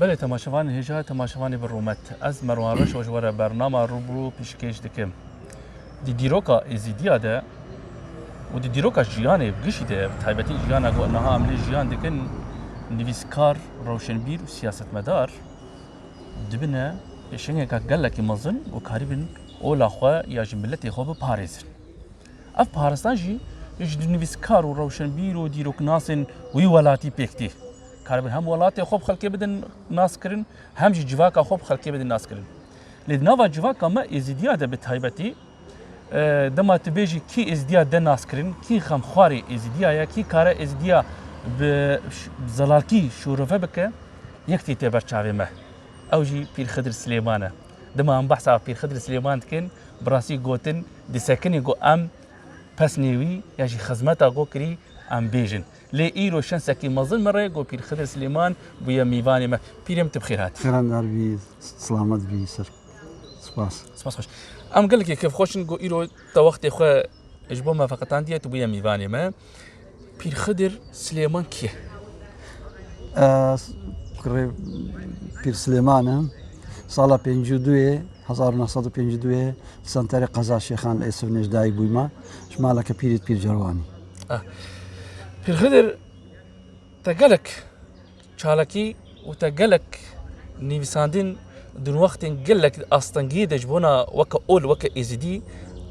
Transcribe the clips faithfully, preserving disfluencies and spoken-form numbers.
Belê temaşevanên hêja, temaşevanê bi rûmet. Ez Merwan Reşo ji we re bernama Rûbirû pêşkêş dikim. Di dîroka Êzîdiya de û di dîroka jiyanê bi gişî de, bi taybetî jiyana ku niha em lê jiyan dikin, nivîskar, rewşenbîr û siyasetmedar dibine pêşengeka gelekî mezin û karibin ola xwe ya ji miletê xwe biparêzin. Ev parastan jî ji nivîskar û rewşenbîr û dîroknasên wî welatî pêk tê. Karibin hem welatê xwe bi xelkê bidin naskirin, hem jî civaka xwe bi xelkê bidin naskirin. Lê di nava civaka me Êzîdiya de bi taybetî, e, dema tu bêjî kî Êzîdiya de naskirin, kî xemxwarê Êzîdiya ye, kî kare Êzîdiya bi ş-, zelalkî şûrove bike, yek tê tê ber çavê me. Ew jî Pîr Xidir Silêman e. Dema em behsa Pîr Xidir Silêman dikin, bi rastî gotin disekinê ku em pesnê wî ya jî xizmeta ku kirî em bêjin. Lê îro şensekî mezin me re ku Pîr Xidir Silêman bûye mîvanê me. Pîrê min tu bi xêr hatî. Xêrendar bî, silamet bî ser. Spas. Spas xweş. Em gelekî kêfxweş in ku îro te wextê xwe ji bo me veqetandiye, tu bûye mîvanê me. Pîr Xidir Silêman kî ye? Ez kurê Pîr Silêman im. Sala pêncî û duyê, hezar û neh sed û pêncî û duyê li Senterê Qeza Şêxan li Êsivnê ji dayik bûyme. Ji maleke pîrî pîr Cerwanî. Ah. Pîr Xidir, te gelek çalakî û te gelek nivîsandin di wextên gelek astengiyê de ji bona weke ol, weke Êzidî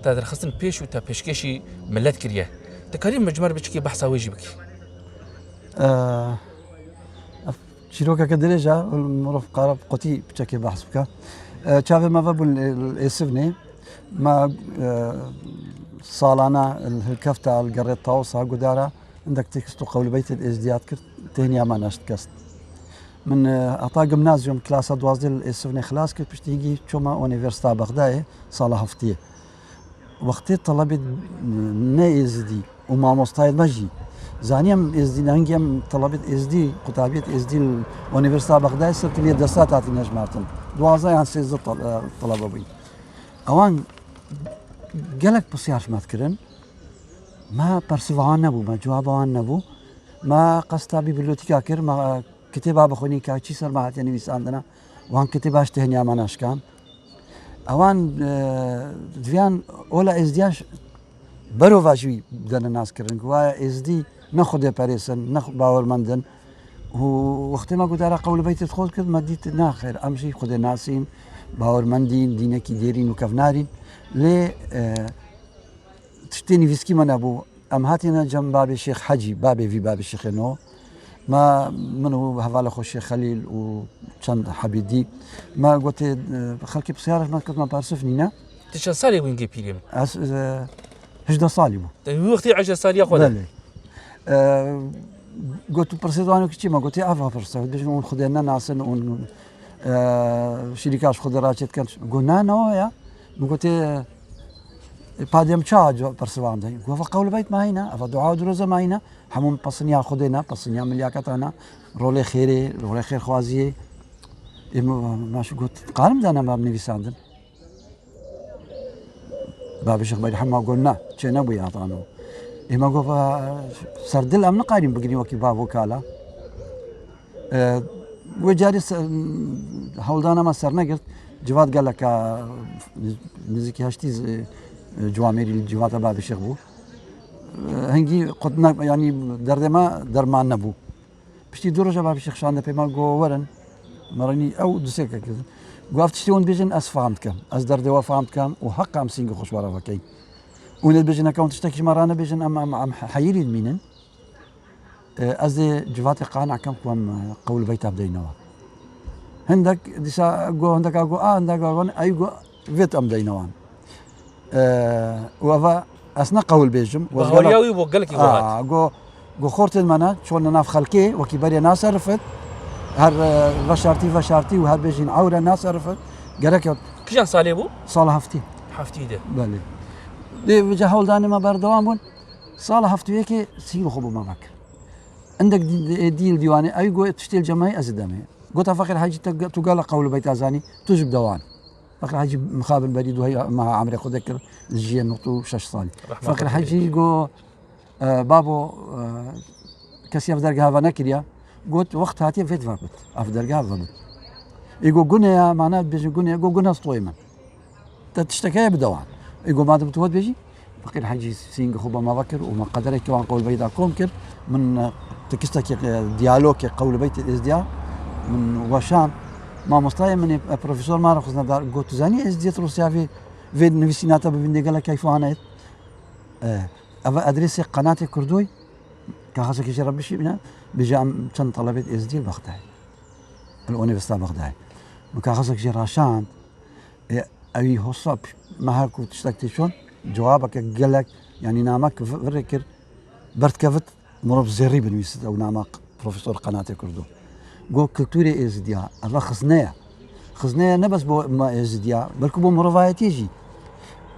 te derxistin pêş û te pêşkêşî milet kiriye. Dikarî min ji me re biçikê behsa wê jî bikî? Ev çîrokeke dirêj e, mirov qara bi qutî piçekê behs bike. Çavê me vebûn li Êsivnê. Me, e, salane li hilkefta li gerê Tawsa Gudara hindek tekst û qewlbeytê di Êzdiya dikir, têhniya me neşt kest. Min, e, heta gimnazyum klasa duwazdeh li Êsivnê xilas kir, piştî hingî çûme Unîversîta Bexdayê sala heftiyê. Wextê telebê ne Êzidî û mamostayê me jî zanî em Êzidî ne, hingî em telebê Êzidî, qutabiyê Êzidî li Unîversîta Bexdayê sirkiliyê desat hatî nejmartin. Duwazdeh yan sêzdeh tel-, e, telebe bûyn. Ewan gelek pisyar ji me dikirin. Me persiva wan nebû, me cewaba wan nebû. Me qesta bîbliyotîka kir, me kitêba bixwînî ka çi ser me hatiye nivîsandine. Wan kitêba ji têhniya me neşkan. Ewan, e, diviyan ola Êzdiyan ş-, berova ji wî dene nas kirin. Ku waya Êzdî ne Xwedê perêsin, ne xwe-, bawermend in. Û wextê me gotara qewlbeytê xwe kir, me dît, na xêr, em jî Xwedê nasîn, bawermendîn, dînekî dêrîn û kevnarîn. Lê, e, tiştê nivîskî me nebû. Em hatîne cem babê Şêx Hecî, babê vî babê Şêxê No. Me, min û hevalê xwe Şêx Xelîl û çend hebî dî. Me gotê, e, xelkê pisyar ji me kir, me persif nîne. Tu çend salî bû hingê pîrê min? Ez, e, hejdeh salî bû. Te wî wextî hejdeh saliya xwe de? Belê. E, got, tu pirsê wan ki çi? Me gotê, ev pirse. Dibêjin hûn Xwedê nenasin, hûn, e, şirîka ji Xwedê re çêdikin. Got, na, ne o ya. Min gotê, e, padê em çawa persivan de? Got, eva qewlbeyt me heyne, eva dua û diroze me heyne. Hemû pesiniya Xwedê ne, pesiniya milyaketa ne. Rolê xêrê, rolê xêrxwaziyê. Ê, me, me got, qarim dane me nivîsandin. Babê Şêx Berî Hema got, "Na, çê nebûye heta no." Ê me got, "Va, ser dil em niqarîn bigirîn wekî bavo kala." E, wê carî se-, hewldana me sernegirt, civat geleka nizîkî heştî z-, e, ciwamêrî li civata babê Şêx bû. E, hingî qut ne, yanî derdê me derman nebû. Piştî du roja babî Şêx şande pê me, got, "Werin." Me renî ew du sê ke kirin. Got, "Ev tiştê hûn dibêjin, ez fam dikim. Ez derdê we fam dikim û heqa em sîngê xwe ji we re vekeyin. Hûn ê dibêjin, heke hûn tiştekî ji me ranebêjin, em, em, em heyirî dimînin. E, ez ê civatê qane kem ku em, e, qewlbeyta bideyne we." Hindek dîsa got, hindeka got, "A, hindeka got, ey got, vêt em deyne wan." E, û eva ez ne qewil bêjim. Bi hawiya wî bo gelekî A, guhat. Go, go xortên me ne, çon li nav xelkê, wekî berê naserifit. Her, e, veşartî, veşartî û her bêjîn ewre naserifit. Gerek yok. Kijan salê bû? Sala heftî. Heftî de. Belê. Lê vêca hewldanê me berdewam bûn. Sala heftî yekê sîngê xwe bo me vekir. Endek dî-, dî-, dîl dîwanê, ew go tiştê li cemê ez ê demê. Gota Feqîr Hecî, te ge-, tu gela qewlbeyta zanî, tu jî bi dewan. Feqîr Hecî mixabin berî duhey meha emrê xwe dekir, li jiyê newt û şeş salî. Rahmet Feqîr Hecî go, e, babo, e, kesî ev dergeha venekiriya. Got, wext hatiye vêt vebit. Ev dergeha vebit. Ê go gune ya, mana dibêjin gune ya, go gune stoyê min. Te tiştek heye bide wan. Ê go madem tu we dibêjî, Feqîr Hecî Sîng xwe ba me vekir û me qederekî wan qewlbeyda kom kir. Min, e, tekistekî, e, diyalogê qewlbeytê êzdiya min weşan. Mamostayê min ê, e, profesor ma re xizne dar, got, tu zanî êzdiyet Rûsya vê, vê nivîsîna te bibînde gelek keyfa wan e. E, ev adresê qenatê Kurdoy, kaxesekî jê re bişîbîne, bêje em çend telebêt êzdî li Bexdayê. Li Unîversîta Bexdayê. Min kaxesek jê raşand, ê, ewî hosa p-, me her ku tiştek tê çûn, cewabeke gelek, yanî namek vi-, virê kir, berdikevit, mirov zêrî binivîsit ew nama q-, Profesor Qenatê Kurdo. Got, kulturê êzidiya, eve xizne ye. Xizne ye ne bes bo me êzidiya, belku bo mirovayetiyê jî.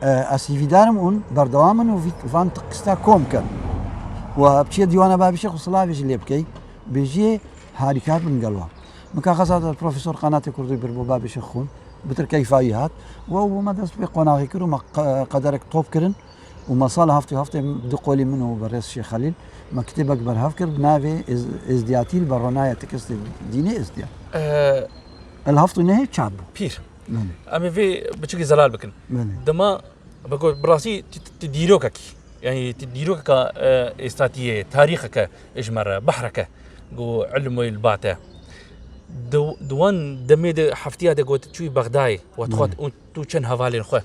E, ez hîvîdar im hûn berdewam in û vî-, van tekista kom kin. Û biçiyê dîwana Babîşêx û silavê jî lê bikey, bêjiyê harîkar bin gel wan. Min kaxeza de Profesor Qenatê Kurdî bir bo Babîşêx xwin, bitir keyfa wî hat. Û ew bo me dest pê qonaxî kir û me qe-, qederek top kirin. Û me sala heftê heftê du qolî min û berêz Şêx Xelîl, me kitêbek berhev kir, bi navê Êz-, Êzdiyatî li ber ronaya tekistê dînê êzdiya. Ee, Li heft û nehê çap bû. Pîr. Belê. Em ê vê biçikî zelal bikin. Belê. Dema, bi go-, bi rastî ti, ti dîrokekî, yanî ti dîrokeka, e, êstatiyê, tarîxeke ji me re, behreke, go ilmê li ba te. Di, di wan demê de heftiya de got, çûyî Bexdayê, we dixwat Belê. û tu çend hevalên xwe.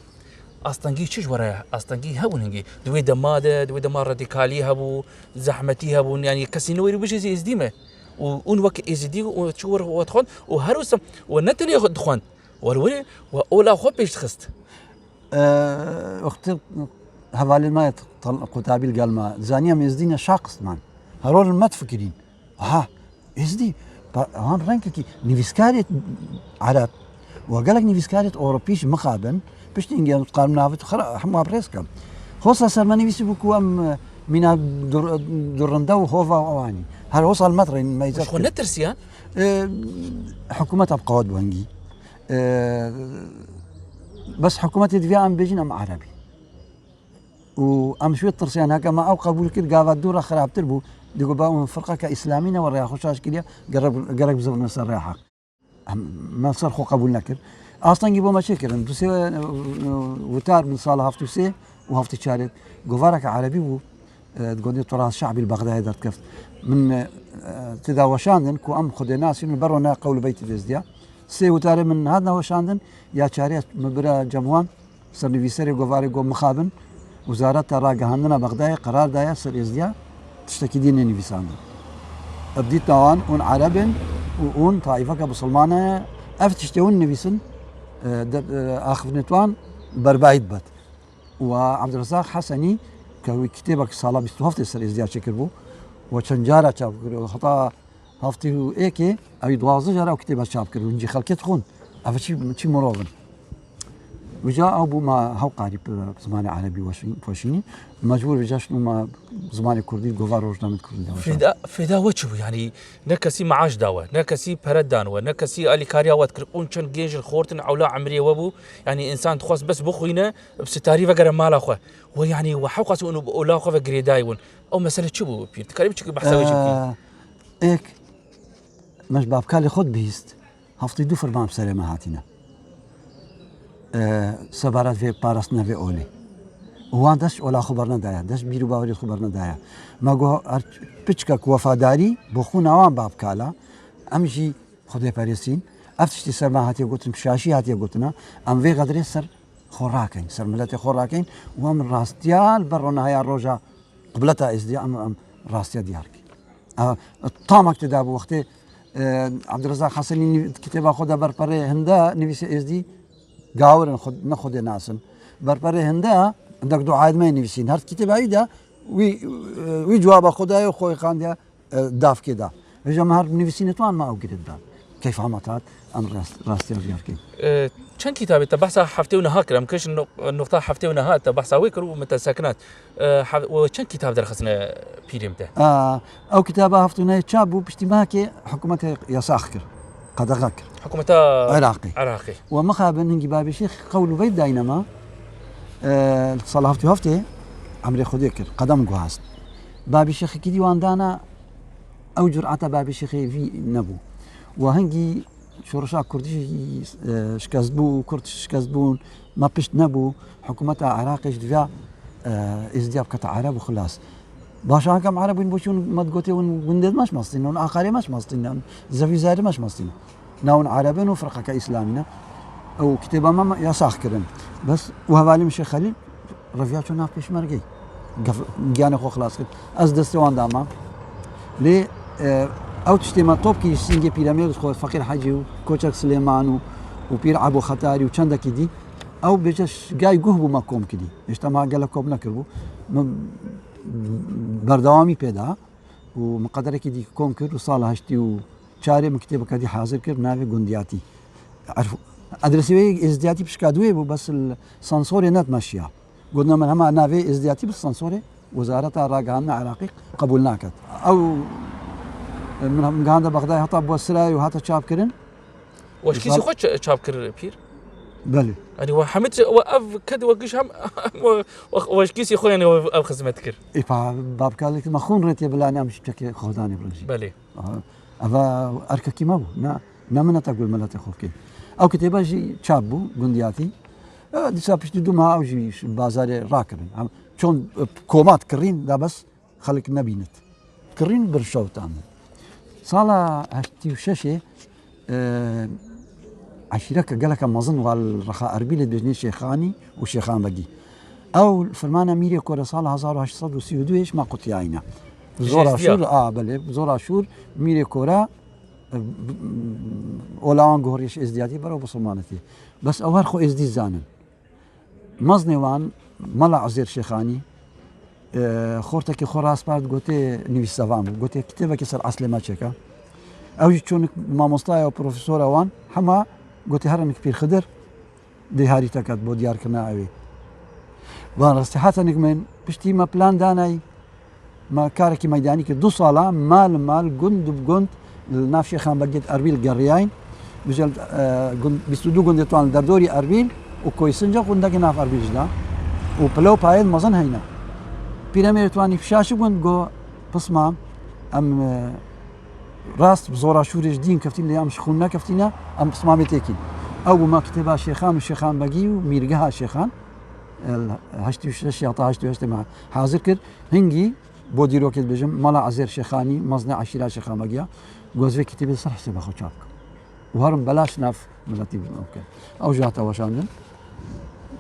Astengî çi ji we re? Astengî hebûn hingî. Di wê dema de, di wê dema radîkalî hebû, zehmetî hebûn, yanî kesî ne wêrî bijî zî êzdî me. Û hûn wek êzidî û çi wir we dixwend û her wisa we ne tenê xwe dixwend. Wer wê we ola xwe pêş dixist. Ee, wextê hevalê me ye tal-, qutabî li gel me. Zanî em êzdî ne şaqist man. Herol me difikirîn. Aha, êzdî. Pa-, wan rengekî nivîskarê ereb û gelek nivîskarê ewropî ji mixabin, piştî hingê em dikarin navê tu xira hemû apres kin. Hosa ser me nivîsî bû ku em, e, mîna dur-, durinde û hova wan î. Her hosa li me re me îzet Xwe kir. netirsiyan? E, hikûmeta bi qewet bû hingî. E, bes hikûmetê divê em bêjin em ereb in. Û em ji wê tirsiyan heke me ew qebûl kir, gava dû re xirabtir bû. Digo, ba hûn firqeke îslamî ne, we rêya xwe şaş kiriye, gerek, gerek bizivine ser rêya heq. Em, me ser xwe qebûl nekir. Astengî bo me çêkirin. Du sê, e, e, witî min sala heftê û sê û heftê çarê govareke erebî bû, e, digotin Turas Şe'bî li Bexdayê derdikeft. Min, e, têda weşandin ku em Xwedê nasîn û ber ronaya qewl û beytê dêzdiya. Sê witarê min hatina weşandin, ya çarê min bira cem wan, Sernivîserê govarê got mixabin, Wezareta Ragihandina Bexdayê qerar daye ser êzdiya tiştekî dî nenivîsandin. Ev dîtina wan, hûn ereb in û hûn taîfeke bisilmane ye. Ev tiştê hûn nivîsin, e, de, e, axifnet wan berbayî dibet. Û Abdurezaq Hesenî ke wî kitêbek sala bîst û heftê ser êzdiya çêkiribû û çend cara çap kir, heta Heftê û êkê, ew ê duwazdeh cara ew kitêba çap kir û hingî xelkê dixwin. Ev çi, çi mirov in? Wîca ew bû ma hew qarî bi zimanê erebî weşîn-, weşînî. Mecbûr wîca şino ma zimanê kurdî, gova rojnamê kurdî de weşan. Fêda, fêda we çi bû? Yanî ne kesî meaş da we, ne kesî pere dan we, ne kesî alîkariya we dikir. Hûn çend genc in, xort in, ewla emrê we bû. Yanî însan dixwest bes bixwîne, bi sitarî vegere mala xwe. We yanî we hewqas hûn bi ola xwe ve girêdayî bûn. Ew mesele çi bû pîr? Dikarî biçikî behsa wê jî bikî? Êk, me ji babkalê xwe dibihîst, heftê du firman bi serê me hatîne. Ee, sebaret vê parastina vê olê. Û wan dest ji ola xwe bernedaye, dest bîr û baweriyê xwe bernedaye. Me got, her piçkek wefadarî bo xwîna wan babkala, em jî Xwedê perêsîn, ev tiştî ser me hatiye gotin, bi şaşî hatiye gotina, em vê qedrê ser xwe rakeyn, ser miletê xwe rakeyn û em rastiya li ber ronahiya roja qibleta êzdiya em, em rastiya diyar kir. Ev tamek tê de bû wextê, e, Abdurezaq Hesenî nîv-, kitêba xwe de berperê hinde nivîsê êzdî gawir in, xwe, ne Xwedê nas in. Berperê hinde hindek duayê me nivîsîn. Her kitêba wî de wî, e, wî cewaba xwe daye û xwe xandiye, e, davkê de. Vêca me her nivîsînê wan me ew girêdidan. Keyfa me hat, em rast-, rastiya diyar kir. E, çend kitabê te behsa heftê û neha kir, em kir ji no-, noqta heftê û neha te behsa wê kir û min te sekinand. E, hev-, û çend kitab derxistine pîrê min te? A, ew kitaba heftê û nehê çap bû, piştî mehekê hikûmetê yasax kir, qedexe kir. Hikûmeta Iraqê. Iraqê. Û mixabin hingî Babî Şêx qewl û beyt dayne me, e, sala heftê û heftê emrê Xwedê kir, qedem guhast. Babî Şêxekî dî wan dana, ew cur'eta Babî Şêxê vî nebû. Û hingî Şoreşa Kurdî, e, şikest bû, Kurd şikest bûn, me pişt nebû. Hikûmeta Iraqê jî diviya, e, Êzidiya bikete Ereb û xilas. Baş ankam Ereb bûn, bo çûn me digotê hûn gundê me şmastîn, hûn aqarê me şmastîn, hûn zevî zarê me şmastîn. Na hûn Ereb in û firqeke Îslamî ne. Ew kitêba me, me yasax kirin. Bes û hevalê min Şêx Xelîl reviya çû nav pêşmergeyê. Gef-, giyanê xwe xilas kir. Ez destê wan dama. Lê, e, ew tiştê me top kir sîngê pîremêrê xwe Feqîr Hecî û Koçek Silêman û, û Pîr Ebo Xetarî û çendekî dî. Ew bêje ş-, gay guh bû me kom kirî. Hêşta me gelek kom nekiribû. Min berdewamî pê da û min qederekî dî kom kir û sala heştê û çarê min kitêbeke dî hazir kir, navê Gundiyatî. Erf-, Adresê wê Êzdiyatî pişka duyê bû, bes li sansorê net meşiya. Gotina min hema navê Êzdiyatî bi sansorê Wezareta Ragihandina Iraqî qebûl naket. Ew, min, min gihande Bexdayê heta bû sirayê û hate çapkirin. We ji kîsê Zal- xwe ça-, çap kir pîr? Belê. Yanî we hemî tişt, we ev ked we giş hem, hem we, we, we ji kîsê xwe, yanî we ev xizmet kir. Ê pa, babkalek me xûn rê tê bilanê em ji çekê xwedanê birin jî. Belê. Aha. Eva erkekî me bû. Ne, ne mineta gul miletê xwe bikê. Ew kitêbe jî çap bû, Gundiyatî. E, dîsa piştî du meha ew jî ji bazarê rakirin. Em çon, e, komat kirîn, da bes xelk nebînit. Kirîn bir şewtan. Sala heştê û şeşê, e, eşîreke geleke mezin wa li Rexa Erbîlê dibêjinê Şêxanî û Şêxan Begî. Ew fermana Mîrê Kore sala hezar û heşt sed û sî û duyê ji me qutiyayîne. Ji Zora Êzdiya. Şûr, a, belê, Zora Şûr, Mîrê Kore, e, b-, b-, olawan guhoriye ji Êzdiyatî bero Musulmanetî. Bes ew her xwe Êzdî zanin. Mezinê wan, Mela Uzêr Şêxanî, e, xortekî xwe raspard, gotê nivîsdevan bû. Gotê kitêbekî ser eslê me çêke. Ew jî çonik mamostaya û profesora wan, hema gotê herenik Pîr Xidir dê harîteket bo diyarkirina ewê. Van rastî hetenik min, piştî me plan danayî, me karekî meydanî kir. Du sala mal mal, gund bi gund li nav Şêxan Begê di Erbîl geriyayîn. Bijel, e, gund, bîst û du gundê wan li derdorî Erbîl û Koysinca gundekî nav Erbîl jî da. Û pile û payên mezin heyne. Pîremêrê wan î şaş gund go, pisma, em, e, rast bi Zora Şûrê ji dîn keftîn, lê em ji xûn nekeftîne, em pismamê têkîn. Ew bû me kitêba Şêxan û Şêxan Begî û Mîrgeha Şêxan, e, heştê û şeş ya ta heştê û heştê me hazir kir. Hingî bo dîrokê dibêjim, Mela Ezêr Şêxanî, mezinê eşîra Şêxan Begiya, got ez vê kitêbê ser hesêba xwe çap bikim. Û herim belaş nav miletî bikim. Ew jî hate weşandin.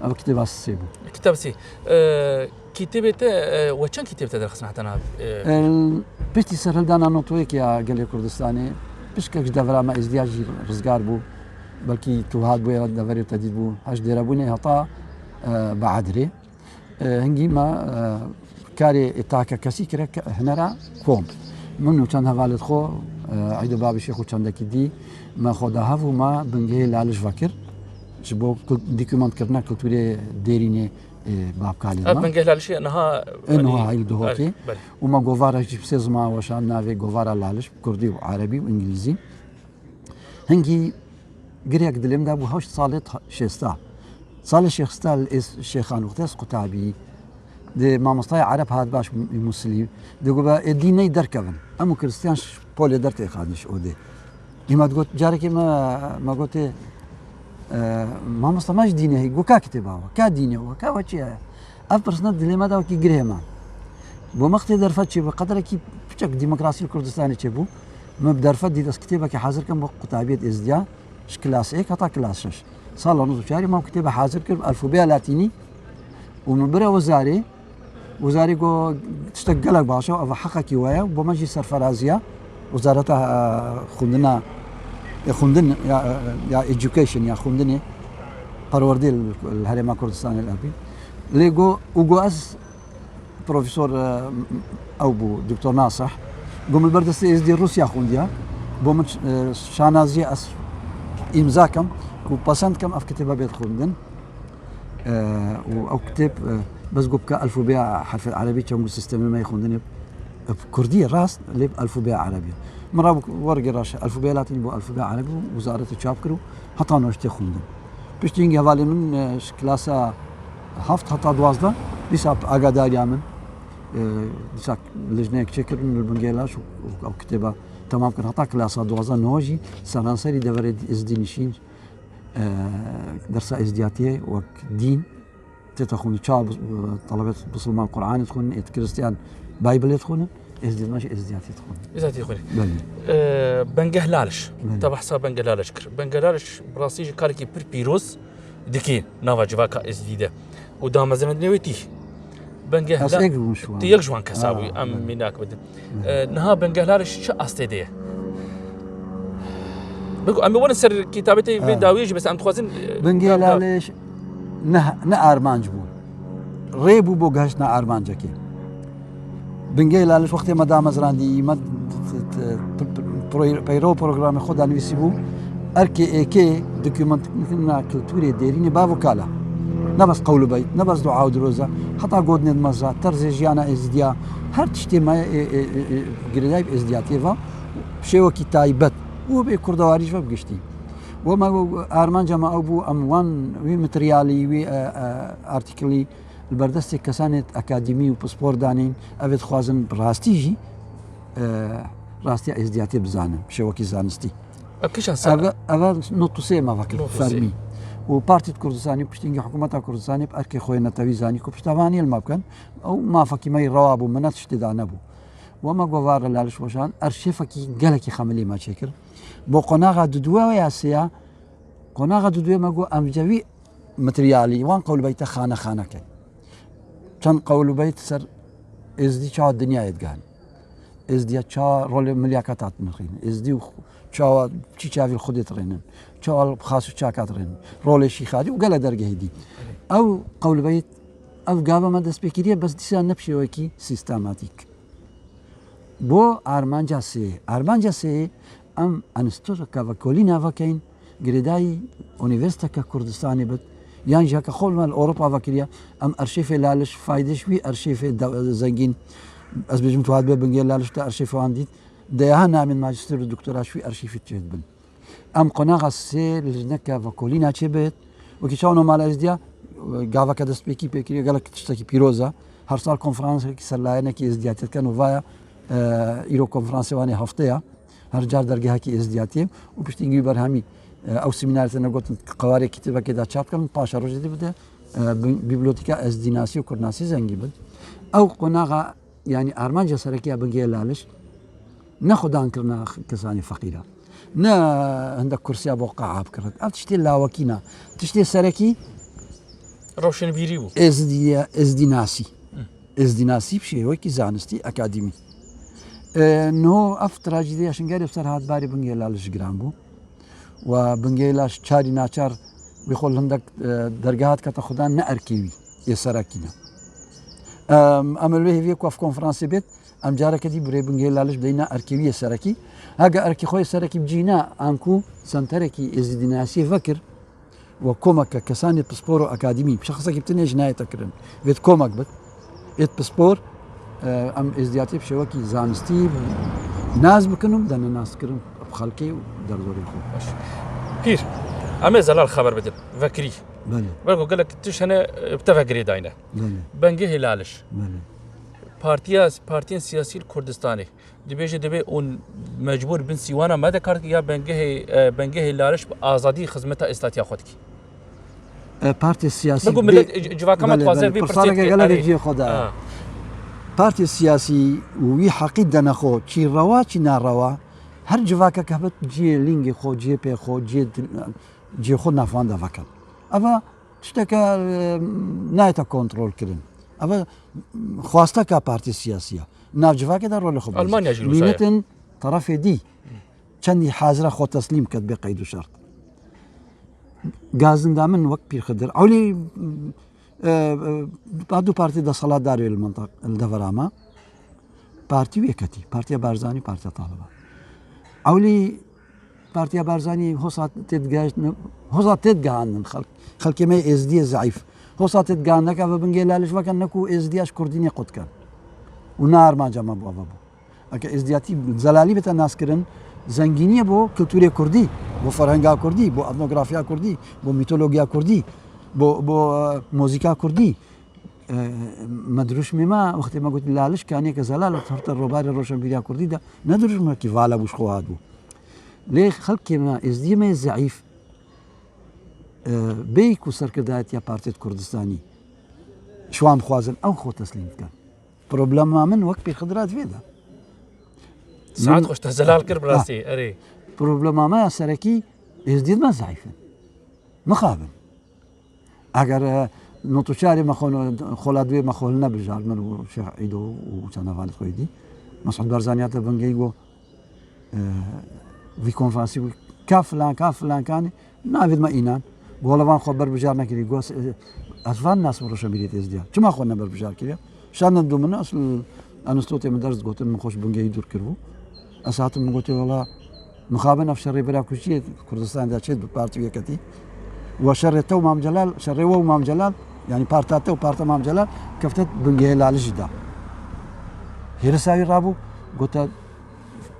Ev kitêba sê bû. Kitêb sê. E, kitêbê te, e, we çend kitêb te derxistin heta niha? E, piştî serhildana NATO yek ya gelê Kurdistanê, pişkek ji devera me Êzdiya jî rizgar bû. Belkî tu hatbûye deverê te dîtbû. Heş dêrebûnê heta, e, Beadrê. E, hingî me, e, karê ê takekesî kire ke-, hinera kom. Min û çend hevalêt xwe, e, Eîdo Babî Şêx û çendekî dî me xwe da hev û me bingehê Laliş vekir. Ji bo kul-, dokumentkirina kulturê dêrînê, e, babkalê Ev me. Bingeh Lalişê niha, E, niha yanî, hayl Duhokê. Belê, belê. Û me govara jî bi sê ziman weşand, navê govara Laliş, kurdî û erebî û îngilîzî. Hingî girek dilê min de bû heşt salê t-, şêsta. Salê şêsta li ês-, Şêxan wextê ez qutabî. Di mamostaya Ereb hat baş Musilî. Digo be ê dîney derkevin. Em û Kristiyan ji polê dertê xadin ji odê. Î me digot, carekê me, me gotê, e, mamosta me ji dînê hî. Go ka kitêba we, ka dînê we, ka we çi ye? Ev pirsne dilê me de wekî girê me. Bo me xitê derfet çêbû, qederekî piçek demokrasî li Kurdistanê çêbû. Me bi derfet dît ez kitêbekê hazir kem bo qutabiyê Êzdiya, ji kilas êk heta kilas şeş. Sala nod û çarê me kitêbe hazir kir bi alfabeya latînî û min bire wezarê. Wezarê got, tiştek gelek baş e, ev heqekî we ye, bo me jî serferaziya Wezareta, e, xwendina, e, xwendin ya, e, ya education ya xwendinê perwerdê li, li Herêma Kurdistanê li Erbîl. Lê got, û got ez Profesor, e, ew bû, Doktor Nasih. Got min ber destê Êzdî Rûsya xwendiya. Bo min, e, şanaziyê ez îmza kem ku pesend kem ev kitêbe bêt xwendin. E, û ew kitêb, e, bes got bike elfûbeya herfê erebî çend ku sîstemê me yê xwendinê bi kurdî ye rast, lê bi elfûbeya erebî ye. Min rabû wergê raş elfûbeya latînî bo elfûbeya erebî û wezarete çap kir û heta noştê xwendin. Piştî hingî hevalê min, e, ji klasa heft heta duwazdeh, dîsa bi agadariya min, e, dîsa lijneyek çêkirin li Bingehê Laliş û, û ew kitêba Temam kir. Heta klasa duwazdeh niho jî seranserî deverê Êzdî nişîn, e, dersa Êzdiyatiyê wek dîn tête xwînin. Ça bi-, telebet bisilman Qur'anê dixwînin, êt Kristiyan Baybilê dixwînin, Êzdî jî Êzdiyatiyê dixwînin. Êzdiyatiyê dixwînin. Belê. E, Bengeh Laliş. Belê. Te behsa Bengeh Laliş kir. Bengeh Laliş bi rastî jî karekî pir pîroz dikî nava civaka Êzdî de. Û damezrandinê wê tî. Bengeh Ez La-, êk bûm ji wan. Tu yek ji wan kesa Ha, bûyî, em belê. mînak bidin. Belê. E, niha Bengeh Laliş çi astê de ye? Bego, em ê werin ser kitabê te vê Ha. dawiyê jî, bes em dixwazin, e, Bengeh Laliş ne, ne armanc bû. Rê bû bo gehiştina armancekê. Bingehê Laliş wextê me damezrandî, me t-, t-, t-, p-, p-, pro-, peyro programê xwe de nivîsî bû. Erkê êkê dokumentkirina kulturê dêrînê bav û kala. Ne bes qewl û beyt, ne bes dua û diroza, heta gotinên mezra, terzê jiyana êzdiya, her tiştê me ê, ê, ê, ê, girêdayî bi êzdiyatiyê ve, şêwekî taybet. Û bê kurdewarî ji ve bi giştî. We me got, armanca me ew bû, em wan, wî materyalî, wî, e, e, artikelî li ber destê kesanê akademî û pispor danîn, ev ê dixwazin bi rastî jî, e, rastiya êzdiyatê bizanin, bi şêwekî zanistî. Ev kîjan sal? Ev, ev nod û sê me vekir Nod û sê. fermî. Û Partî Kurdistanî û piştî hikûmeta Kurdistanê bi erkê xwe yê netewî zanî ku piştevaniyê li me bikin. Ew mafekî me yê rewa bû, min ne tiştê da nebû. We me got, va re Laliş weşan, arşîvekî gelekî xemilî me çêkir. Bo qonaxa duduwe ya sêya, qonaxa duduwe me got, em vêca wî materyalî, wan qewl beyte xane xane kin. Çend qewl beyt ser êzdî çawa dinyayê digan. Êzdiya çawa rolê milyakata dinirxînin. Êzdî û xu-, çawa çî çavî li Xwedê dirênin. Çawa li xas û çaka dirênin. Rolê şîxadî û gele dergehê dî. Ew qewl beyt, ev gava me dest pê kiriye, bes dîsa ne bi şêwekî sîstematîk. Bo armanca sê. Armanca sê, em enstîtûyeke vekolîna vekeyin, girêdayî Unîversîteke Kurdistanê bit, yan jî heke xwe me li Ewropa vekiriye, em arşîvê Laliş, faydêş wî arşîvê de-, zengîn, ez bêjim tu hat bê Bingehê Laliş te arşîvê wan dît, deyaha namên majîster û doktora ji wî arşîvê çêdibin. Em qonaxa sê lijneke vekolîna çê bit. Wekî çawa no mala êzdiya, gaveke destpêkî pê kiriye, gelek tiştekî pîroz e. Her sal konferansekî serlayenekî êzdiyatê dikin û vaya, e, îro konferansê wan ê hefte ye. Her car dergehekî êzdiyatiyê û piştî wî berhemî, e, ew semînarê têne gotin, qewarê kitêbekê de çap dikin, paşa rojê dî bide, e, bi-, bîbloteka êzdînasî û kurdnasî zengî bin. Ew qonaxa, yanî armanca serekî ya Bingehê Laliş, ne xwedankirina kesanê feqîr e. Ne hindek kursiya bo qe'a bikirin. Ev tiştê lawekî ne. Tiştê serekî Roşenbîrî bû. Êzdiye, êzdînasî. Hı. Êzdînasî bi şêwekî zanistî, akademî. E, niho ev trajediya Şingalê bi ser hat barê Bingehê Laliş giran bû. Û Bingehê Laliş çarî naçar wî xwe li hindek, e, dergeha dikete xwedan ne erkê wî yê serekî ne. Em, em li wê hêviyê ku ev konferansê bêt, em careke dî bi rê Bingehê Laliş bideyne erkê wî yê serekî. Hege erkê xwe yê serekî bi cî ne, anku senterekî êzdînasiyê vekir we komeke kesanê pispor û akademî, bi şexsekî bi tinê jî nayête kirin. Vêt komek bit. Êt pispor, e, em êzdiyatê bi şêwekî zanistî nas bikin û bi dene nas kirin bi xelkê û derdorê xwe. Baş. Pîr, em ê zelal xeber bidin. Vekirî. Belê. Belko gelek tişt hene, e, bi te ve girêdayne. Belê. Bengehê Laliş. Belê. Partiya, partiyên siyasî li Kurdistanê dibêje, dibê hûn mecbûr bin sîwana me de kar, ya Bengehê, e, Bengehê Laliş bi azadî xizmeta êstatiya xwe dikî. E, partiyê siyasî Bego bê-, millet, c-, civaka me belê, dixwaze belê. vê Pirsa pirsê gelek dikî. Erê. Cihê xwe de. Ha. Partiyê siyasî û wî heqî dene xwe, çî rewa, çî narewa, her civakek hebit cihê lingê xwe, cihê pê xwe, cihê dil-, cihê xwe navxwe de vekin. Eva tişteke, e, nayête kontrol kirin. Eva xwasteka partiyê siyasî ye. Nav civakê de rolê xwe bibîne. Almanya jî wisa ye. Mînetin terefê dî çendî hazir e xwe teslîm ket bê qeyd û şert. Gazinda min wek Pîr Xidir. Ewlî, e, e, du partî desthilatdar wê li mintiq-, li devera me. Partî wê ketî. Partiya Barzanî, Partiya Taliban. Ewlî Partiya Barzanî hosa têdigehiştin, hosa têdigehandin xelk. Xelkê me êzdiyê zeîf. Hosa têdigehandin, neke ve Bingehê Laliş veke, ne ku êzdiya ji kurdînê qut ken. Û ne armanca me bû, eve bû. Eke êzdiyatî zelalî bête naskirin, zengîniyê bo kulturê kurdî, bo ferhenga kurdî, bo etnografiya kurdî, bo mîtologiya kurdî, bo, bo, e, muzîka kurdî. e, me dirûşmê me, wextê me got Laliş kaniyeke zelal e, heta robarê roşenbîriya kurdî de, ne dirûşmekî vala bû ji xwe hatibû. Lê xelkê me, êzdiyê me yê zeîf, e, bêyî ku serkirdayetiya Partiyê Kurdistanî ji wan bixwazin, ew xwe teslîm dikin. Problema min wek pîrxidira divê de. Saet Min xweş te zelal kir, bi Ha. rastî, erê. Problema me ya serekî, êzdiyê me zeîf in. Mixabin. Eger, e, nod û çarê me xwe, xola duê me xwe hilne bijart, min û Şêx Îdo û çend hevalê xwe dî. Mesûd Barzanî hate bingehî got, e, vî konferansî bû, ka filan, ka filan kanî, navêt me înan. Got, wele van xwe berbijar nekirî. Got, e, ez van nas bi roşenbîriyê êzdiya. Çima xwe neberbijar kiriye? Şandin dû min, esil enstitûtê min ders digotin, min xwe ji bingehî dûr kiribû. Ez hatim min gotê, wela, mixabin ev şerê bira ku çi yê Kurdistanê de çêt bi partî û yeketî. Wa şerê te û Mam Celal, şerê we û Mam Celal, yanî parta te û parta Mam Celal, kefte bingehê Lalijî de. Hêrisa wî rabû, gote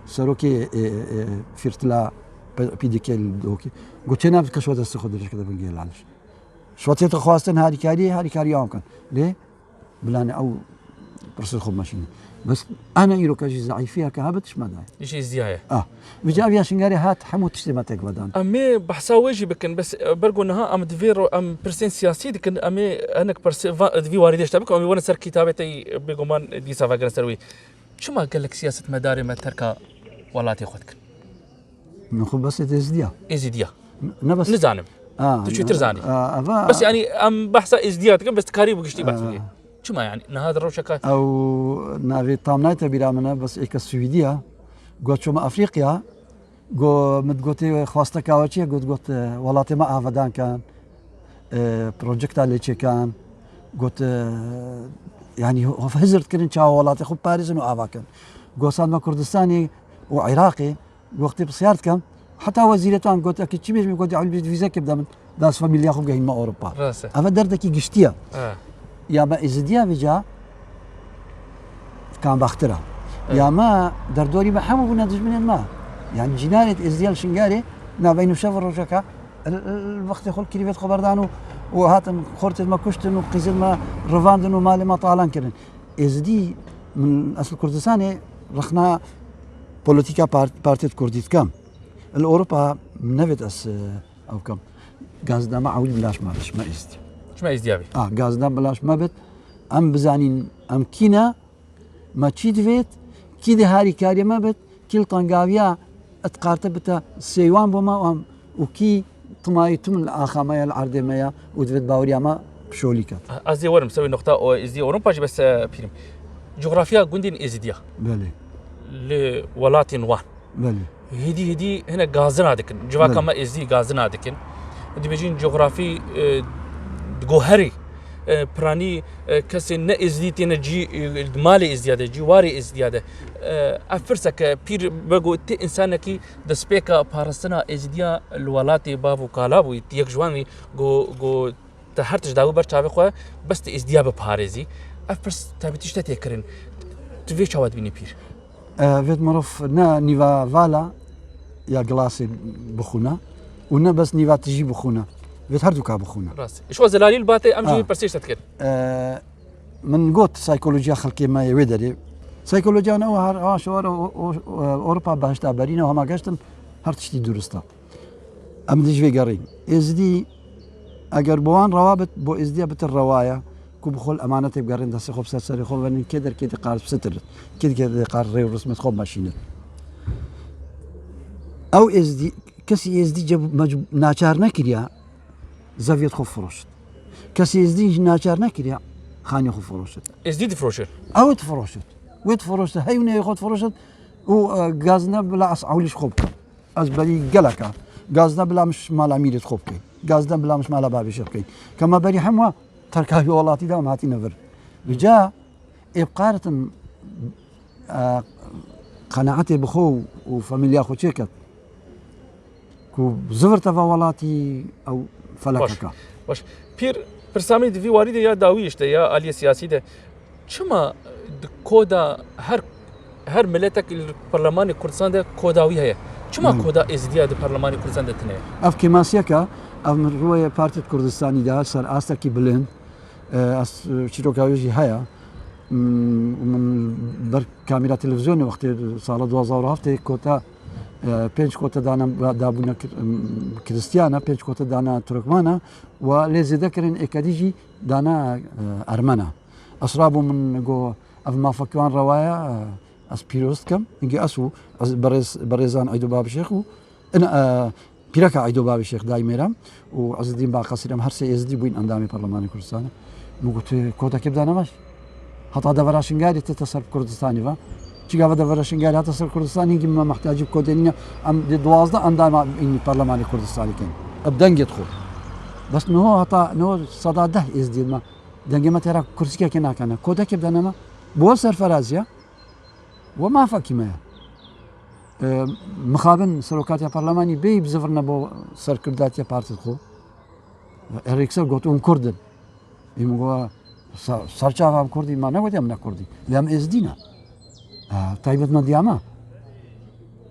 serokê, e, e, fîrtila P-, P D K li Dihokê. Got, çê nabit ke şo destê xwe dirêj kete bingehê Lalij. Şo tête xwestin harîkariyê, harîkariya wan bikin. Lê Bila ne ew pirsê xwe meşîne. Bes ana îroka jî zeîfiyeke hebe tişt me daye. Îşê êzdiya ye. Ah. Vêca ev ya Şingalê hat hemû tiştê me tek vedan. Em ê behsa wê jî bikin, bes, e, ber ku niha em di vê ro-, em pirsên siyasî dikin, em ê hinek pirsê va-, di vî warî de ji te bikin, em ê werin ser kitabê te yî bêguman dîsa vegerin ser wî. Çima gelek siyasetmedarê me terka welatê xwe dikin? Min xwe bes êzdiya. Êzîdiya. Ne bes. Nizanim. Ah, Tu çûtir zanî. Ah, eva. Bes, yanî, em behsa êzdiya dikin, bes dikarî bi giştî behs Ah. bikî. Çima, yanî? Niha di rewşeka Ew navê tam nayte bîra min e, bes êke Swîdiya. Got çûme Afrîqya. Got, min gotê xwasteka we çi ye? Got, got, e, welatê me avedan ken. E, projekta lê çêkan. Got, e, yanî, hizir dikirin çawa welatê xwe biparêzin û ava kin. Got, sand me Kurdistanê û Iraqê. Wextê pisyar dikim, heta wezîrê tan got, eke çi bêjim, got, "Ya Ulbî, vîzekê bide min, da ez famîlya xwe bigehînme Ewropa." Rast e. Eve derdekî giştî ye. E. Ya me êzidiya vêca kambaxtir e. Evet. Ya me derdorî me hemû bûne dijminên me. Yani cînarê êzidiya li Şingalê navbeyno şev û rojeka li, li, li wextê xwe li kirîvêt xwe berdan û, û hatin xortêt me kuştin û qîzên me rivandin û malê me talan kirin. Êzidî, min ez li Kurdistanê rexna polîtîka part-, partiyê Kurdî dikim. Li Ewropa min nevêt ez, e, ew bikim. Gazdana me ewil bila ji me, ji me Êzidî. Ji me Êzidiya bê. A, gazdana bila ji me bit. Em bizanîn em kî ne, me çî divêt, kî dê harîkarê me bit, kî li tengaviya diqarte bite sêwan bo me û em û kî timayî tim li axa me ya, li erdê me ya û divêt baweriya me şolî ket. Ez ê werim ser wê noqta o Êzidî Ewropa jî bes, e, pîrim. Coğrafya gundên Êzidiya. Belê. Li welatên wan. Belê. Hêdî hêdî hinek gazina dikin. Civaka Belê. me Êzidî gazina dikin. Dibêjin coğrafî, e, digoherî, e, piranî, e, kesên ne Êzidî têne cî, e, malê Êzidiya de, cîwarê Êzidiya de. E, ev pirseke pîr vego tê însanekî destpêka parastina Êzidiya li welatê bav û kala bûyî, yek ji wan wî go, go te her tişt dawî ber çavê xwe, bes tu Êzidiya biparêzî. Ev pirs taybetî ji te tê kirin. Tu vê çawa dibînî pîr? E, vêt mirov ne nîva vala ya gilasê bixwîne û ne bes nîva tijî bixwîne. Vêt her du ka bixwîne. Rast. Ji xwe zelalî li ba te em jî Ha. pirsê ji te dikin. E, Min got, saykolojiya xelkê me yê wê derê. Saykolojiya wan ew her, ha, şewar o, o, o, Ewropa behişta berîne û hema geştin her tiştî durist e. Em dij vê gerîn. Êzidî, eger bo wan rewa bit, bo Êzidiya bitir rewa ye, ku bi xwe li emanetê bigerin, destê xwe bi ser serê xwe verin, kê der kê dê qar bisitir, kê der kê dê qar rê û rismêt xwe meşînin. Ew Êzidî, kesî Êzidî ce-, mec-, naçar nekiriya, zeviyet xwe firoşit. Kesî Êzdî jî naçar nekiriye, xaniyê xwe firoşit. Êzdî difiroşin? Ew difiroşit. Wê difiroşit. Hey û neyê xwe difiroşit û, e, gazine bila ez ewlî ji xwe bikim. Ez berî geleka. Gazine bila min ji mala mîrê xwe bikey. Gazine bila min ji mala babê şe bikey. Kema berî hemwa terkavî welatî de em hatîne vir. Vêca ê biqaritin, e, qenaetê bi xwe û famîlya xwe çêket. Ku zivir teva welatî ew felekeka. Baş. Baş. Pîr, pirsa min di vî warî de ya dawî işte ya aliyê siyasî de çima di koda her, her miletek li Parlemanê Kurdistan de koda wî heye? Çima Hmm. koda Êzidiya di Parlemanê Kurdistan de tune ye? Ev kêmasiyeke, ev min rûyê Partî Kurdistanî de ser astekî bilind, E, ez, e, çîroka wê jî heye. Mm, min ber kamera televîzyonê wextê sala du hazar û heftê kota, e, pênc kota dana, dabûna kir-, mm, Kristiyana, pênc kota dana Turkmana, we lê zêde kirin êkedî jî dana, e, Ermena. Ez rabûm, min got, ev mafek wan rewa ye, e, ez pîroz dikim. Hingî ez û ez berêz-, berêzan Eydo Babişêx û in, e, pîreka Eydo Babişêx dayî mêrem û Ezedîn Baqasîr, em her sê êzdî bûyn endamê Parlemanê Kurdistanê. Min got, "Tu kodekê bidane me." Heta devera Şingalê tête ser Kurdistanê ve. Çiga ve devera Şingalê hate ser Kurdistanê, hingî me mehtiyacî bi kodê nîne. Em dê duwazdeh endama înî Parlemanê Kurdistanê kin. Bi dengê xwe. Bes niho heta niho seda deh êzdî me. Dengê me têra kursîkekê nakene. Kodekê bidane me. Bi we serferaziya. We mafekî me ye. E, mixabin serokatiya parlemanî bêyî bizivirne bo serkirdatiya partî xwe. Erêkser got, hûn Kurd in. Ê min got, "Ser-, serçava em Kurdî, ma negot em ne Kurdî. Lê em Êzdî ne. E, taybet me diya me."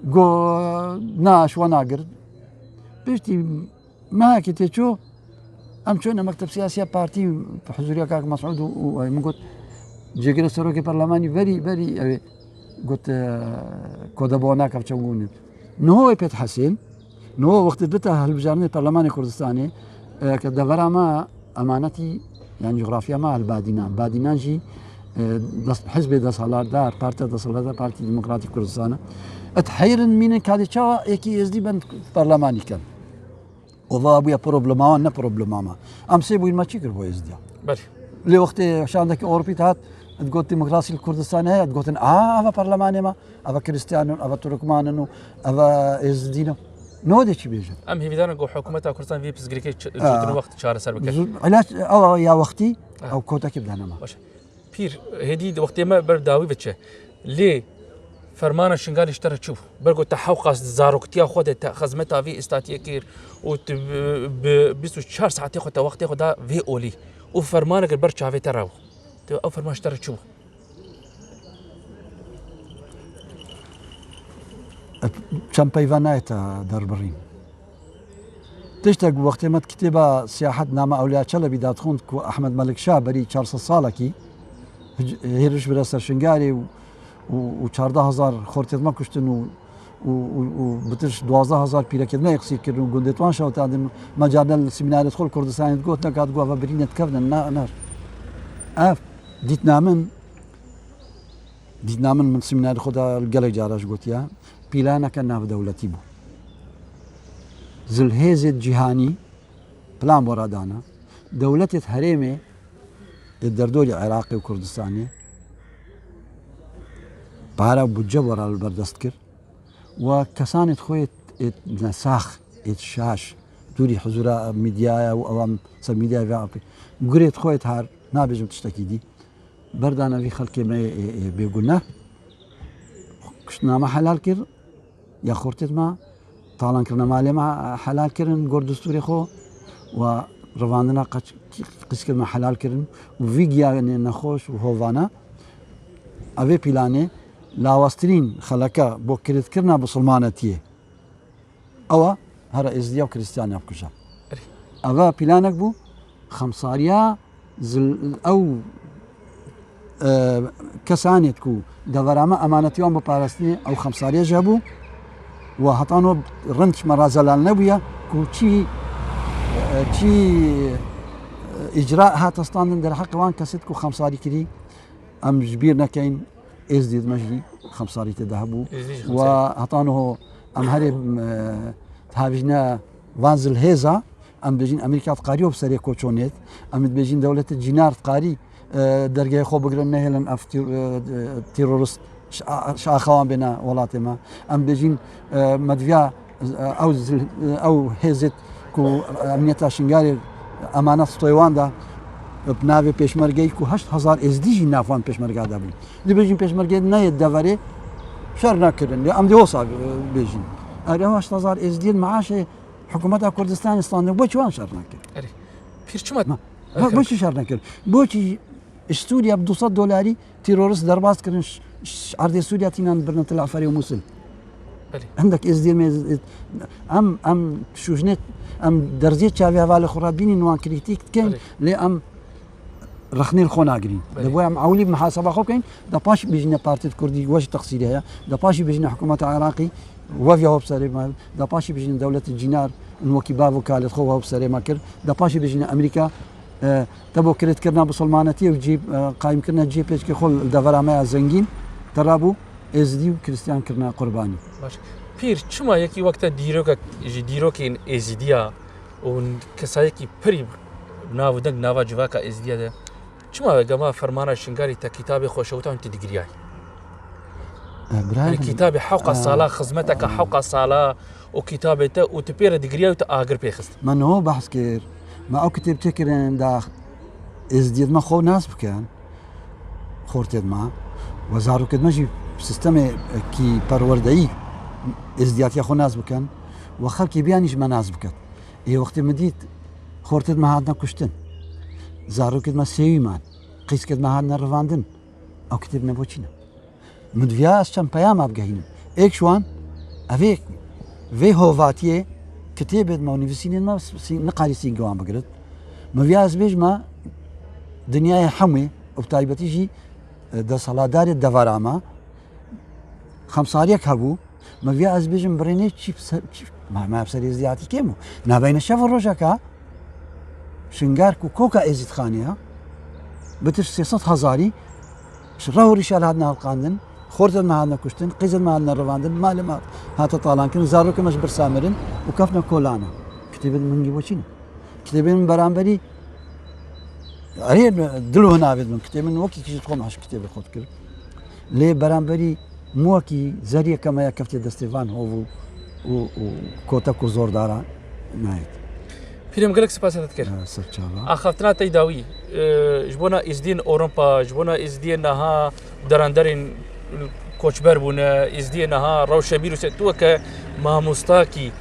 Got, "Na, ji we nagir." Piştî mehekê tê çû, em çûne mekteb siyasiya partî, huzuriya kak Mesûd û, û min got, "Cêgirê serokê perlemanî verî, verî ew ê." Got, "E, kode bo nake çewgûnê." Niho wê pêt hesên, niho wextê dita hilbijartinê Perlemanê Kurdistanê, e, ke devera me emanetî, yani coğrafya me li Badînan. Badînan jî, e, des-, hizbê desthilatdar, partiya desthilatdar, Partî Demokratîk Kurdistan e. Et heyrin mînin kadê çawa êkî êzdî ben perlemanî ken. Ova bûye problema wan, ne problema me. Em sê bûyîn, me çi kir bo êzdiya? Belê. Lê wextê şandekî Ewropî dihat, digot demokrasî li Kurdistanê heye, digotin, "A, eva perlemanê me, eva Kristiyan in, eva Turkman in û eva Êzdî ne." No de çi bêjin? Em hêvîdar in ku hikûmeta Kurdistan vê pirsgirêkê ç-, Ha. zûtir wext çareser bike. Zû-, îlaç, ewa ya wextî, Ha. ew kotekê bidene me. Baş e. Pîr, hêdî di wextê me ber dawî ve çi. Lê fermana Şingalê ji te re çi bû? Ber ku te hewqas di zaroktiya xwe de te xizmeta vê êstatiyê kir û tu bi, bi bîst û çar saetê xwe te wextê xwe da vê olî û fermanek li ber çavê te re bû. Tu ew ferman ji te re çi bû? Çend peyva nayê te derbirîn. Tiştek wextê me di kitêba Siyahet Nama Ewliya Çelebî de dixwend ku Ehmed Melik Şah berî çar sed salekî hic-, hêriş bire ser Şingalê û, û, û çardeh hezar xortêt me kuştin û, û, û, û bitir duwazdeh hezar pîrekêt me yêksîr kirin û gundêt wan şewitandin. Me carne li semînarêt xwe li Kurdistanê digot, neka digot, eva birîne dikevnin, na, nar. Ev dîtina min, dîtina min, min semînarê xwe de gelek cara ji gotiye, pîlaneke navdewletî bû. Zilhêzê cîhanî plan bo radana. Dewletê herêmê ê derdorî Iraqê û Kurdistanê para û budce bo ra li ber dest kir. Wa kesanê xwe ê, ê nesax, ê şaş, dûrî huzura medyaya û ewam ser medyaya ve apê. Gurê xwe ê har, nabêjim tiştekî dî. Berdana vî xelkê me ê, ê bêguneh. Kuştina me helal kir, ya xortêt me, talankirina malê me helal kirin, gor destûrê xwe, wa revandina qeç-, qîzkirina me helal kirin û vî giyanê nexweş û hovana, evê pîlanê lawaztirîn xeleke bo kirêtkirina bisilmanetiyê. Ewa here êzdiya û krîstiyaniya bikuje. Erê. Eva pîlanek bû, xemsariya zil-, ew, e, kesanê ku devera me emanetî wan biparastinê, ew xemsariya jî hebû. Wa heta no rind ji me re zelal nebûye ku çi, e, çi, e, îcra hate standin derheqê wan kesêt ku xemsarî kirî. Em ji bîr nekeyin, êzdî me jî xemsarî tê de hebû. Êzdî jî xemsarî. Wa heta niho em herê, e, havîjne van zilhêza, em dibêjin Amerîka dikarî bi serê koçonêt, em dibêjin dewletê cînar dikarî, e, dergehê xwe bigirin, nehêlin ev tîr-, e, e, terorist ji a-, ji axa wan bêne welatê me. Em dibêjin, e, me diviya, e, ew zil-, e, ew hêzêt ku emniyeta Şingalê emanet stoyê wan da, bi navê pêşmergeyî ku heşt hezar êzdî jî nav wan pêşmerga de bûn. Dibêjin pêşmergeyê neyê deverê şer nekirin. Lê em dê wisa bêjin. Erê heşt hezar êzdiyên meaşê hikûmeta Kurdistanê standin. Bo çi wan şer nekir? Erê. Pîr çima Ma, Erê. Bo çi şer nekir? Bo çi ji Sûriye bi du sed dolarî terorist derbas kirin, ş-, ş-, erdê Sûriye tînan birine Tel Aferê û Musil. Belê. Hindek êzdiyên me, em, em şûjnê, em derziyê çavê hevalê xwe re bînin, wan krîtîk dikin, Belê. Lê em rexnê li xwe nagirîn. Belê. Li bo em ewilî muhaseba xwe bikin, da paşî bijîne partiyê kurdî we jî teqsîrê heye, da paşî bijîne hikûmeta Iraqî we viya xwe bi serê me, da paşî bijîne dewletê cînar in wekî bav û kalê xwe we bi serê me kir, da paşî bijîne Amerîka, e, te bo kiretkirina bisilmanetiyê û cî, e, qayîmkirina cihê pêşkê xwe li devera me ya zengîn te rabû êzidî û kiristiyan kirina qurbanî. Baş. Pîr, çima yekî wek te dîrokek ji dîrokên êzidiya û kesayekî pirî nav û deng nava civaka êzidiya de, çima gema fermana Şingarî te kitabê xweşewtan tu digiriyay? E, birayê Yanî min, kitabê hewqa e, sala, xizmeteke e, hewqa sala û kitabê te û tu pê re digiriyay û tu agir pê xist. Me niho behs kir. Me ew kitêb çêkirin da êzdiyêt me xwe nas bikin. Xortêt me. We zarokêt me jî sistemê kî perwerdeyî êzdiyatiya xwe nas bikin. We xelkê biyanî ji me nas bikin. Ê wextê min dît, xortêt me hatine kuştin. Zarokêt me sêwî man. Qîskêt me hatine rivandin. Ew kitêb ne bo çi ne? Min diviya ez çend peyama bigehînim. Êk ji wan, ev ê vê hovatiyê kitêbêt me û nivîsînên me sî-, niqarî sîngi wan bigirit. Min viya ez bêjime, dinyayê hemû û bi taybetî jî, e, desthilatdarê devera me, xemsaliyek hebû. Me viya ez bêjim birênê çî bi ser, çî, me, me bi serê êzdiyatî kêm bû. Naveyne şev û rojeka Şingar ku koka Êzîdxanê ya, bi tiş sê sed hezarî ji reh û rîşa li hatine hilqandin, xortên me hatine kuştin, qîzên me hatine rivandin, malê me hate talankirin, zarokên me ji birsa mirin û kefne kolana. Kitêbên min hingî bo çi ne? Kitêbên min beramberî, erê, dil û hinavêt min, kitêbên min wekî kişî xwe me ji kitêbê xwe dikir. Lê beramberî mûyekî zeriyeke me ya keftê destê van hov û, û, û kotek û zordaran nayêt. Pîrê min, gelek spas te dikir. Ee, ser çava. Axaftina te yî dawî, e, ji bona Êzdiyên Ewropa, ji bona Êzdiyên niha deranderên koçber bûne, Êzdiyên niha rewşe bîr û se-, tu weke mamostakî,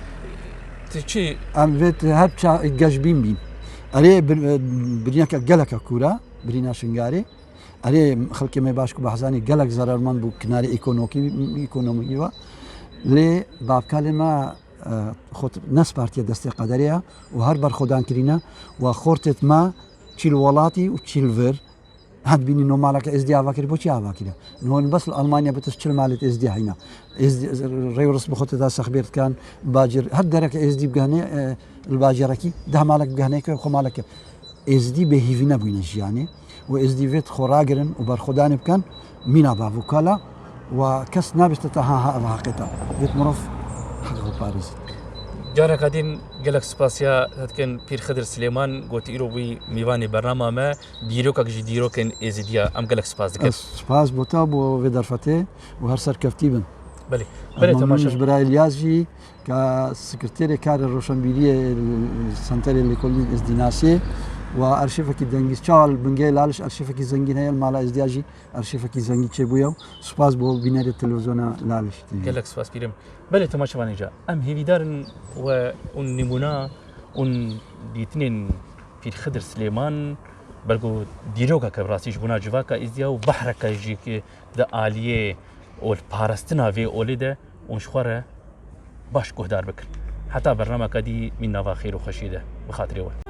tu çi? Em vê tu her ça geşbîn bîn. Erê, bir, e, birîneke geleke kûr e, birîna Şingarê. Erê, xelkê me baş ku behzanî gelek zerermend bû, kinarê ekonomî, ekonomî ve. Lê bavkalê me, e, xwe nespartiye destê qederê ya û her berxwedan kirîne û xortêt me çî li welatî û çî li vir. Hend bînî no maleke êzdî ava kir, bo çi ava kire? No bes li Almanya bitis çil malê êzdî heyna. Êzdî, rê û ris bi xwe tê da sexbêr dikan, bacir, her dereke êzdî bigehne, e, li bacirekî deh malek bigehne ke xwe maleke. Êzdî bêhîvî nebûyne jiyanê û êzdî vêt xwe ragirin û berxwedanê bikin mîna bav û kala û kes nabêjte te ha, ha, ev haqê te. Vêt mirov heq xwe parêzit. Careka din gelek spasiya te dikin Pîr Xidir Silêman, ku tu îro bûyî mîvanê bernama me, dîrokek ji dîrokên Êzidiya. Em gelek spas dikin. Ez spas bo te, bo vê derfetê û her serkeftî bin. Belê. Ez Belê, memnûn temaşe. Ji bira Îlyas jî, ka sekreterê karê roşenbîriyê li Senterê Lêkolînên Êzdînasiyê û arşîvekî dengî, çawa li Bingehê Laliş arşîvekî zengîn heye, li mala Êzdiya jî arşîvekî zengîn çêbûye û spas bo bînerê televîzyona Laliş T V. Gelek spas pîrê min. Belê temaşevanê ca, em hêvîdar in we hûn nimûna hûn dîtinên Pîr Xidir Silêman, belgo dîrokeke bi rastî ji bona civaka Êzdiya û behreke jî ki di aliyê ol-, parastina vê olê de hûn ji xwe re baş guhdar bikin. Heta bernameke dî mîn nava xêr û xweşiyê de. Bi xatirê we.